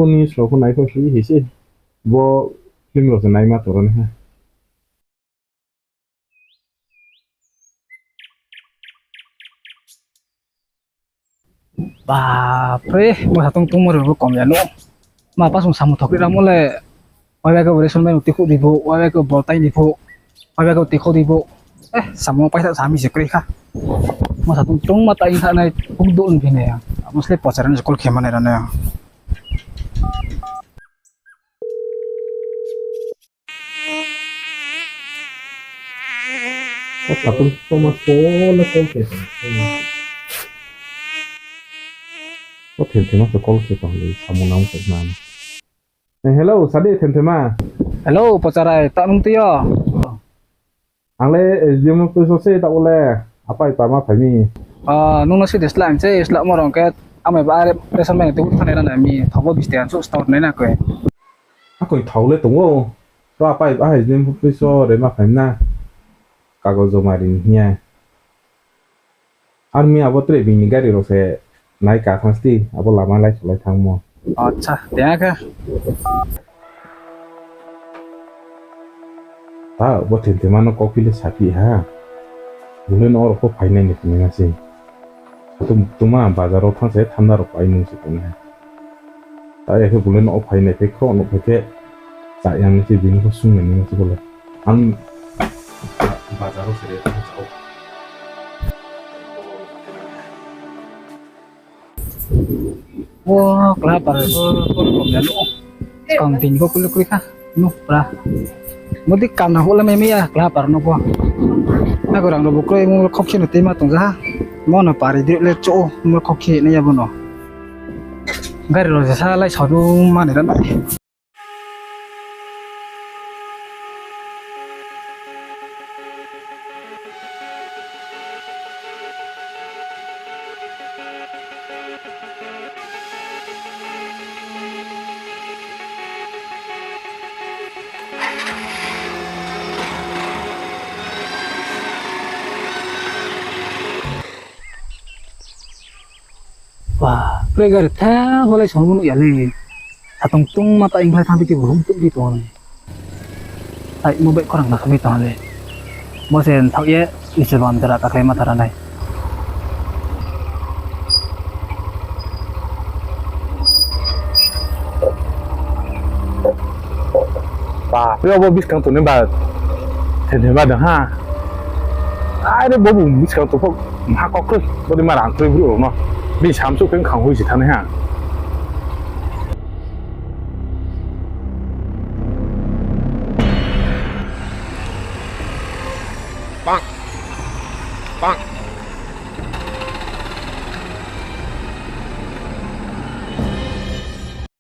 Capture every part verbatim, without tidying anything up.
Phone ni srao pho nai pho sli hi se. Bo film rao se naima tong ra nai ha. Bapre, mo satung tungmo rao bo kom ya no. Ma pa sung samung thok ri ramo le. Waibai khe bo ration mai no tikhuh di pho, waibai khe bo tai di pho, waibai khe bo tikhuh di pho. Eh, samung paisa sami se kroi kha. Mo satung tungma tai kha nai, huk duh ni phi nai ya. Amo sle pochar ni call khe ma nai ra nai. O satung tungma call le call khe tong. O Thenthe ma se call khe tong le, samung nang se na. Eh, hello, sadi Thenthe ma. Hello, Pocharai, ta nung tui yo? Ang le S D M office wo se taoh wo le, apai pa ma phai mi. Ah, nung no se de slam se, slam mo rong khe, amai ba are, ration mai no tui thanai ra nai mi, thobo bisti ang su store nai na koi. Akoi thao le tong ou, to apai ba S D M office wo re ma phai mi na, kagoj joma ri ni hing ye. Army abo tre bini gari rao se nai ka thanng sti, abo lama lai solai thanngmo. Acha, tei khe. Ta, bo Thenthe ma no kauphi le saphi ha. Bung le no rao pho phainai ni phainai ma se. Satung tungma bazar wo thanng se thanda rao pai nung se tongnai. Ta ya khe bung le no phai nai phai khro no phai khe cha yang ni se bini pho sung nai ni se bo le. Ang bazar wo se re cha ou. O kla par ko ko ko ya no. Skang tin ko kulu kri kha. No pra. Modi kam na ho le mai mi ya kla par no bo. Na ko rang ro bo kroi mo khokhi no tei ma tong ja ha. Mo no pari dri le cho mo khokhi na ya bo no. Gari rao se sa lai sa du mani ra nai. Ba, pre gari tha, holai song nuh ya le. Satung tungma ta ingkhlai thanng phi khe bo hum tuh di tong le. Ai, mo bai khorang na khamai tong le. Bo se nthaoh ye, ise ban dara kaklai ma thara nai. Ba, pre obo biskang tong ni ba, Thenthe ma dang ha. Are bo bung biskang tong pho, ha kok kroi, bo di ma rang kroi bru rao no. Bini samsuh khe khang hui si thanng nai ha.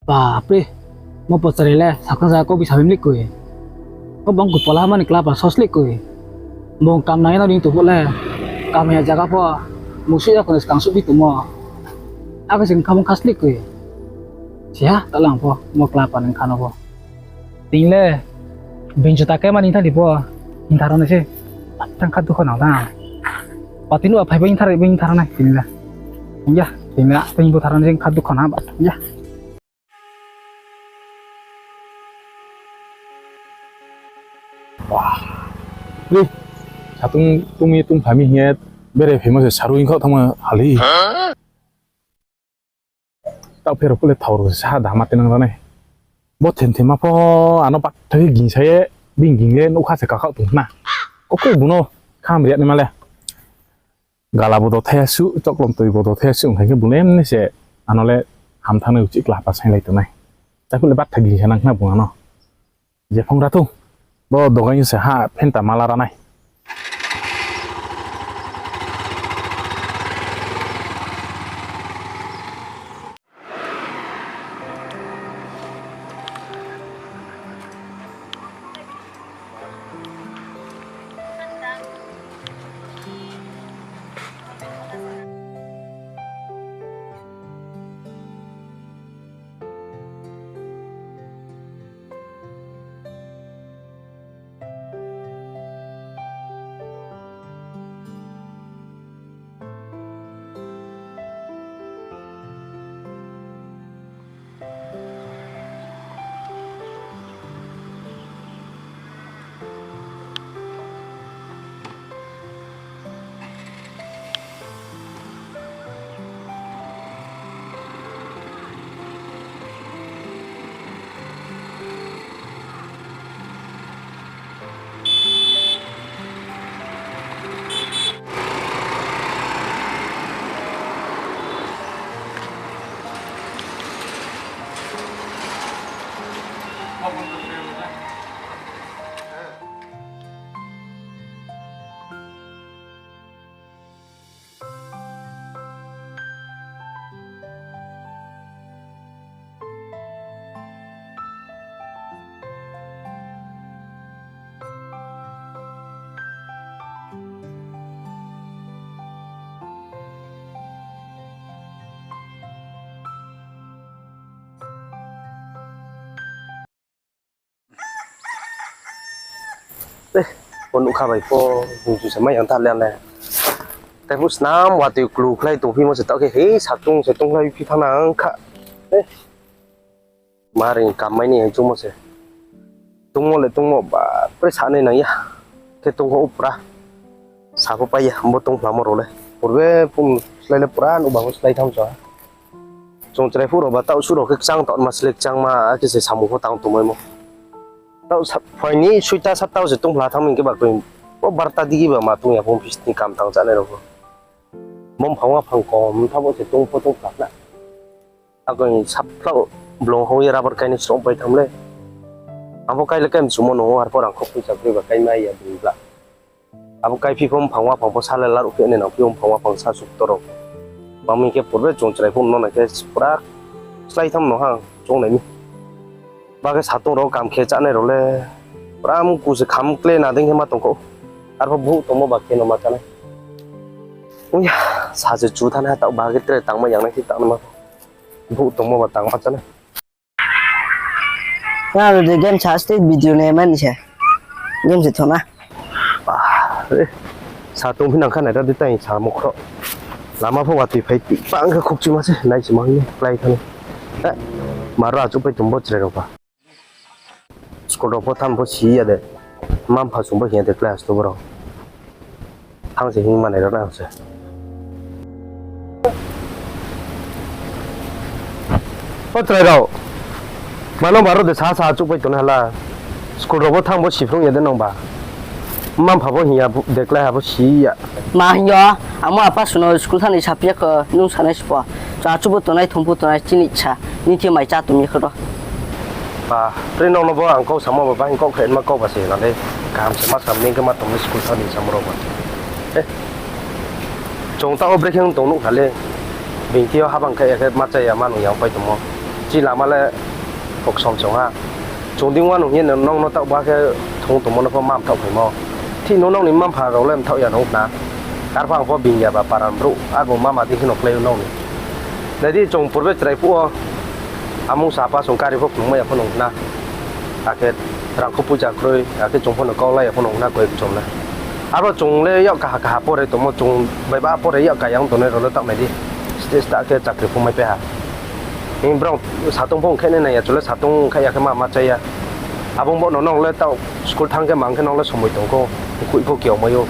Bapre, mo Pocharai le sakang sa kau bi sa bim likoi. O bang ku pola mani klapa sos likoi. Bung kam nai no ring tubo le, kam ya jaga pho, musuh ya kono skang suh bi tongmo. Ako sing khamung khas likoi. Siya, talang pho, mo klapa nang khano pho. Ting le, bini juta khe mani thang di pho, hing tharo nai se, thang kha dukho nang thang. Pati nuh a phai bo hing tharo, bo hing tharo nai, ting le. Ya, ting le, ting bo tharo nai se kha dukho nang ba, ya. Wah. Ri, satung tungmi tungphami hing ye, bere phaimo se saru hing kho thangma hali. Taoh pherao phuh le thao rao se sa dama tenang ra nai. Bo Thenthe ma pho ano patha khe gingsa ye, bini ging ye nougkha se kakhaoh tong khna. Kokoi bung no kham ri ya naima le. Gala bo dothai ya suh, choklom toi bo dothai ya suh, ongkha khe bung le emni se ano le ham thanng nai uchih klapa sainglai tongnai. Taoh phuh le batha gingsa nang khna bung ano. Je phung ra thung, bo dogai se ha phenta mala ra nai. Eh, bo nukha bai pho, bung chu se mai yang ta le le. Tai phuh snam watoi klu khlai tongphimo se taoh khe, he, satung se tongkhlai phi thanng nang kha. Eh, ma ring kam mai ni hing chungmo se. Tongmo le tongmo, ba, pre sa nai nang ya. Khe tongkho upra. Sa pho pai ya, bo tongphlamo rao le. Purbe phung slái le pura nuh ba pho slái tham cha. Chung chrai phuh rao ba taoh suh rao khe kchang taoh ma slái kchangma, akhe se samung pho tang tongmaimo. Taoh sa-, phaini suita satta se tongphla thanng mi khe ba koi. Bo barta digi ba ma tong ya phung pis ni kam tang chánai rao pho. Bo mphang wa phang kom tha bo se tong pho tongphla khna. Akoi saphlao blong hao ye rubber kainai sroh pai tham le. Abo kai le kai mchumo nung arphuh rang khou poicha kroi ba kaimai ya bini bla. Abo kaiphi pho mphang wa phang pho sa le laruh phi nai nang phi mphang wa phang sa suktor rao. Mami khe purbe chung chrai phuh no nai khe pura slái tham no ha chung nai mi. Ba khe satung rao kam khe chánai rao le. Pura mku se kham kle na dei khe ma tongkho. Arphuh bhouh tongmo ba khe no ma chánai. Ong ya, sa se chu thanng ha taoh ba khe tre tangma yang nai khe tang ma. Bhouh tongmo ba tangma chánai. Na, de game sa ste video nai mani se. Game se thona. Ba, eh, sa tong phi nang kha nai ra di tai sa mukhro. Lama pho watoi phai ti bang khe khukchima se nai se ma hing klái thani. Eh, maro achouh pai tong bo chrai rao ba. School rao pho tham pho si ya de. Mma mpha sung pho hing ya de class to borao. Thanng se hing manai rao nang se. O chrai rao. Mano baro de sa sa achouh pai tongnai hala. School rao pho tham pho si phrung ya de nang ba. Mma mpha pho hing ya de klái ha pho si ya. Ma hing yo, amo apa suno school thani saphi ya kho, nung sanai sbo. Achouh bo tongnai, thung pho tongnai, chini sa. Nini thi mai chá tong mi kho ro. Ba, tre nang no bo ang kau samo ba, ba hing kau khe ma kau ba se na le. Kaham se ma sam ni khe ma tong ni school thani samo rao ba. Eh. Chung taoh o brekhe tong nuh kha le. Bini thi yo habang khe ya khe ma chá ya ma nung ya pai tongmo. Chi lama le khoksom chung ha. Chung ding wa nung ye nang no taoh ba khe thung tongmo no pho ma mthaoh phaimo. Thih no nang ni mma mpha rao le mthaoh ya nung khna. Arphuh ang pho bini ya ba paran brouh, arbo mama dei khe no klái o nang ni. Nai di chung purbe chrai phuh o. Amung sa apa sung kari pho khnungmai ya pho nung khna. Akhe rang kho poicha kroi, akhe chung pho no kau lai ya pho nung khna koi chung le. Arbo chung le yak kaha kaha pore tongmo chung bai ba pore yak ka yang tongnai rao le taoh nai di. Stage ta khe chakri pho mai pai ha. Hing brao satung pho ongkhe nai nai ya, chung le satung ongkhe ya khe ma ma chá ya. Abo bo no nang le taoh school thanng khe mang khe nang le somoi tong kho, khui pho kiao mai ou.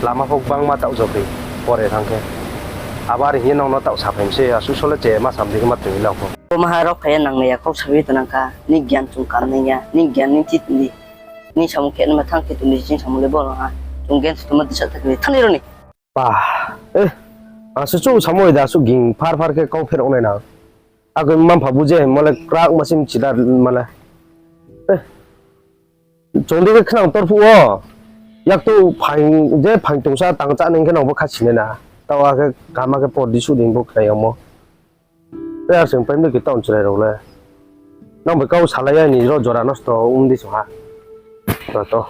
Lama pho gbangma taoh jobri pore thanng khe. Abo are hing ye nang no taoh saphai mi se, asuh so le che ma sam di khe ma tong la pho. Bo maha rao phai ya nang nai ya, kau sabi tonang kha, ni gyan chung kam nai ya, ni gyan ni thi tong di. Ni samung khe ma thanng khe tong di, chini samung le bo no ha. Chung gyan se tongma disa thak ni thanng ni rao ni. Pa, eh, ang se chouh samo da, asuh ging phar phar khe kau pherao nai na. Akhe mma mpha bu je hingmo le krak ma sim chida ma le. Eh, chung di khe khnang tor phuh o. Yak to phaing, je phaing tongsa tang chá nai khe nang bo kha sinai na. Taoh akhe kama khe por di suh di bo khnai yamo. Te ar sing pai mle khe taoh chrai rao le. Nang bai kau salai ya ni ro jora nosto ong di song ha. To to.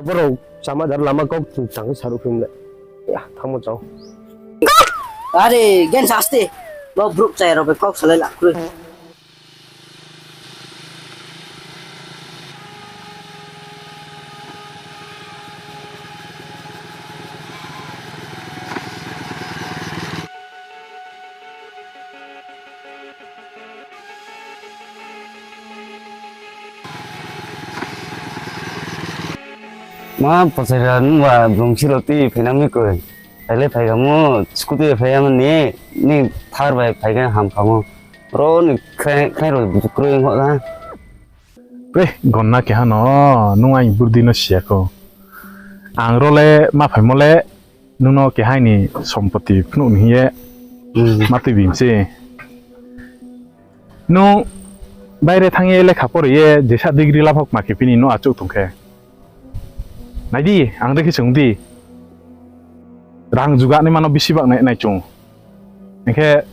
Borok chama jar lama kok tang khe saruh phim le. Ya, thanngmo chao. Are, gen saste. Bo brouh chaya rao bai kok salai la kroi. Ma pachai ra nungba blung siro tui phainang mi koi. Phaile phai kha mo, scooty phai ya mani, ni thar bai phai khe ham kha mo. Ro ni khe, khe ro kroi ho da. Pre, gonna keha no, nung aini burdi no siya kho. Ang ro le ma phaimo le, nung no keha ni sompoti phnuh ni hing ye, hmm, ma tui bim se. Nung baire thang ye lekha pore ye, jesa degree laphok ma khe phini no achouh tong khe. Nai di, ang dei khe sung di. Rang juga nai mano bisi bak nai, nai chung. Hing khe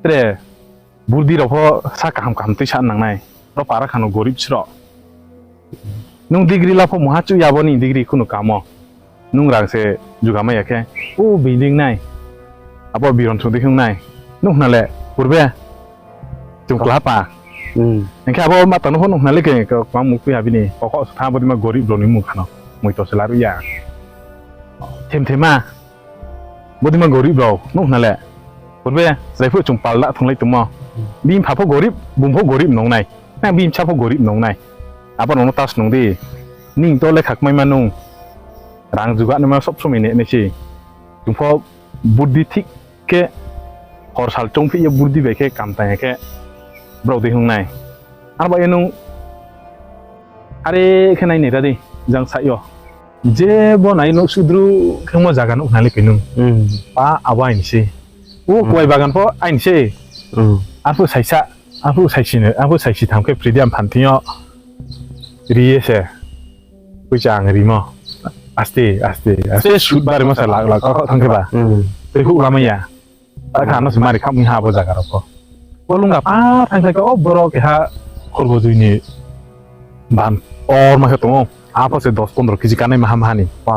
tre burdi rao pho sa kaham kaham tui sa nang nai. Ro para khano gorib sro. Nung degree laphok muha chuh ya bo ni degree kunu kamo. Nung rang se juga mai ya khe. O building nai. Abo biron sung di hung nai. Nung hna le purbe. Chung kla pa. Hing khe abo ma tang no pho nuh khna le khe, kmang mung khui ha bini, kokho se tha bodei ma gorib rao ni mung khano, moito se laruh ya. Them them ma, bodei ma gorib rao nuh khna le. Purbe, chrai phuh chung pal la thunglai tongmo. Bini pha pho gorib, bung pho gorib nong nai. Na bini bsa pho gorib nong nai. Abo rao no ta snung di. Ning to lekha kmai ma nung. Rang juga naima sob somoi ne nai se. Chung pho burdi thik khe hor sal choungphi ye burdi bai khe kam tang ya khe brao dei hung nai. Arba ye nung are khe nai ni ra di, jang sa yo. Je bo nai no sudru khemo zaga nuh khna le khe nung. Pa abo aini se. O kuai bagan pho aini se. Arphuh saisa, arphuh saisi ni, arphuh saisi tham khe Pridiam phan thing yo ri ye se. Poicha ang rimo. Aste, aste, aste sud barimo se lak lak kha thang khe ba. Tei huh lamai ya. Akha no se mari kha mui ha bo zaga rao pho. Bo lungga pa thang khe o boro keha khorbo jui ni ban or ma khe tong ou. Apho se dos pondro kg kanai maha maha ni. Pa,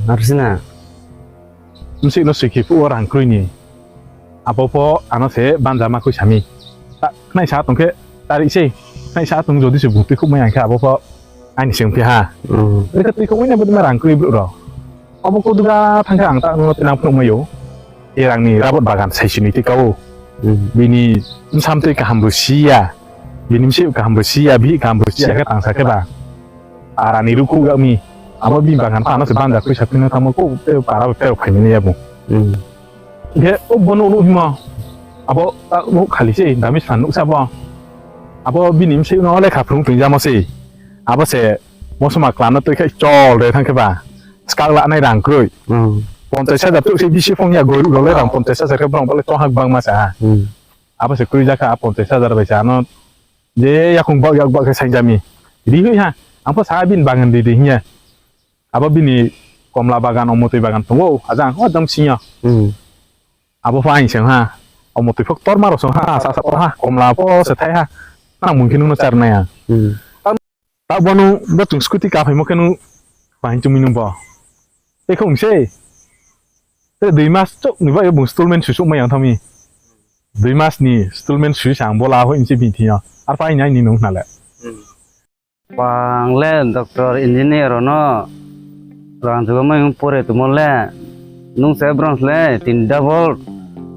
ar sina. Bsih no sui khe phuh wo rang kroi ni. Abo pho ano se banja ma khui sami. Ta, khnai sa tong khe, tari sei, khnai sa tong jodi se bung tuikhouh mai ang khe abo pho aini se ongphi ha. Ri khe tuikhouh mai nai bodei ma rang kroi brouh rao. Abo koduga thang khe ang ta no tinang phnuh mai ou. E rang ni rabot bagan saisi ni tui ka ou. Bini bsam tui kaham bo si ya. Bini bsih kaham bo si ya, bihih kaham bo si ya khe tang sa khe ba. Para ni ruhkhouh yag mi. Abo bini bagan pha no se banja khui sa tuinang thanngmo kou, tei para bo tei phai mi nai ya bung. Khe o bo nuh nuh himo. Abo ta nuh khali se, dami sa nuh sa bo. Abo bini bsih no lekha phrung tuingjamo se. Abo se, mosoma kla no tui khe chol re thang khe ba. Skak la nai rang kroi. Ponchas hajar chouh se bisi phong ya, goru rao le rang ponchas hajar khe brao bo le chohag bangma sa ha. Abo se kroi ja kha, a ponchas hajar bai se ano je yakoung baoh yak baoh khe saingjami. Ri hoih ha, ang pho sa bini bagan ri di hing ye. Abo bini komla bagan, omotoi bagan tong ou, ajang, o jang sing yo. Abo pho aini se ong ha, omotoi pho ktorma rao se ong ha, sa sa pho ha, komla pho se thai ha, nang mung khe nung no char nai ha. Ta bo nung bo chung scooty kaphaimo khe nung bahai chumi nung bo. Tei khe ong se, tei dui mas chouh ni baoh ye bung stolment suisouh mai yang thanng mi. Dui mas ni stolment sui sa ang bo la hoih ni se bini thing yo. Arphuh aini aini nung khna le. Bang le doctor, engineer rao no rang juga mai ong pore tongmo le, nung se bronze le tin double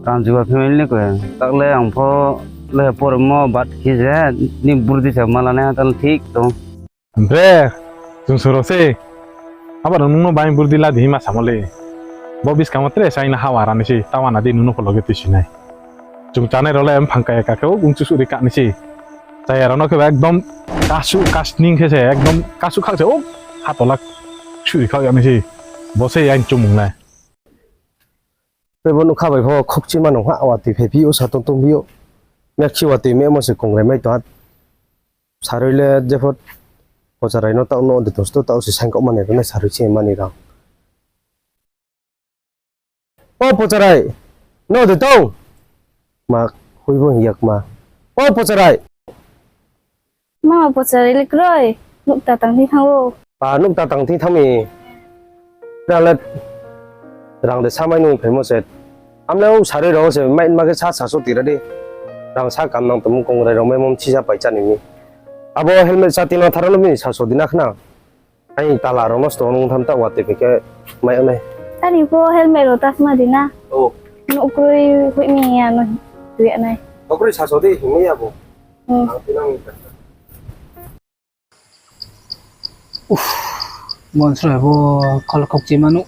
rang juga phi mai le koi. Tak le ang pho le poremo bat khe je, ni burdi se ma la nai ha ta le thik tong. Bre, chung suro se. Abo rao nung no bai burdi la di hima samo le. Bo buskang wo tre saina hawa ra nai se, tawa na di nung no pho loge tuisi nai. Chung chanai rao le mphang kaya ka khe o bung chusuh ri ka nai se. Chaya rao no khe ekdom kasuh kasning khe se, ekdom kasuh khak se o ha tola suh ri khak ya nai se. Bo se aini chumung le. Tei bo nougkha bai pho khokchima nung ha, watoi phaiphi ou, satong tongphi ou. Mekchi watoi memo se kongrai mai tong ha. Sarui le jepho pocharai no taoh no de tong sto, taoh se saingkok mani rao nai sarui se mani rao. O pocharai, no de tong? Ma, hui bo hing ya kma. O pocharai. Mama pocharai le kroi, nouhta tang thing thanng ou. Pa, nouhta tang thing thanng mi. Rang le, rang de samai nung phaimo se. Amle o sarui rao se mai ma khe sa saso tira di. Rang sa kam nang tongmo kongrai rao maimo mthi sa pai chá ni mi. Abo helmet sa tina thara no bini saso di na khna. Ai tala rao no stong nung tham ta watoi phi khe mai nai. Ani pho helmet rao ta sma di na. Nouh kroi hoih mi ya no tui ya nai. Nouh kroi saso di hing mai ya bo. Uff, bo nsroi bo khol khokchima nuh.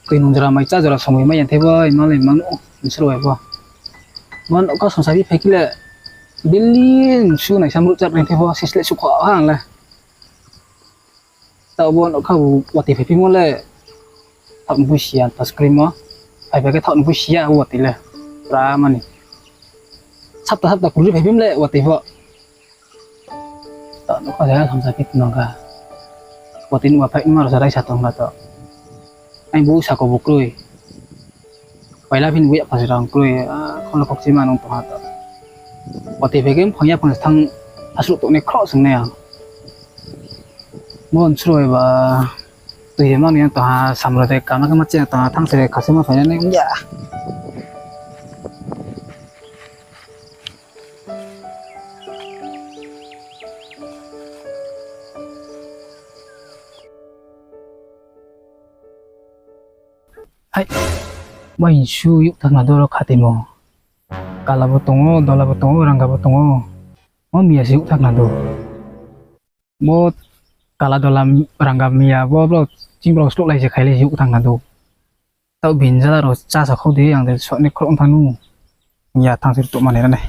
Tui nung jora mai chá jora somoi mai ya thei bo, ima le ima nuh, nsroi bo. Bo nouh ka songsa bi phai khe le, daily su nai sam ruh char nai thei bo, sisleh sukho ha ang le. Taoh bo nouh kha bo watoi phaiphimo le, thaoh ni pho si ya, ta screen mo. Phaiphai khe thaoh ni pho si ya, watoi le. Pra mani. Sapta sapta kurri phaiphim le, watoi pho. Taoh nouh kha le, hamsa phi tong kha. Watoi nuh ma phai ma rao sa raisa tong kha taoh. Ai bo sako bo kroi. Paila phini bo yapha se rang kroi, ah, khol khokchima nung tong ha taoh. Watoi phai khe mphang yaphang se thanng, asruh tongnai khroh song nai ang. Bo nsroi ba, tui ye mani tong ha, samra de kama khe ma cheng tong ha, thanng se khasima phai nai ong ya. Ai, ma hing su youh thanng na do ro khatimo. Kala bo tong ou, dola bo tong ou, rangga bo tong ou. O miya se youh thanng na do. Bo kala dola rangga miya bo bro, ching bro sloh lai se khai lai se youh thanng na do. Taoh bini jala rao chá sa khau di, ang de soh ni khrouh thanng nu. Ya thanng se ruh tuh mani ra nai.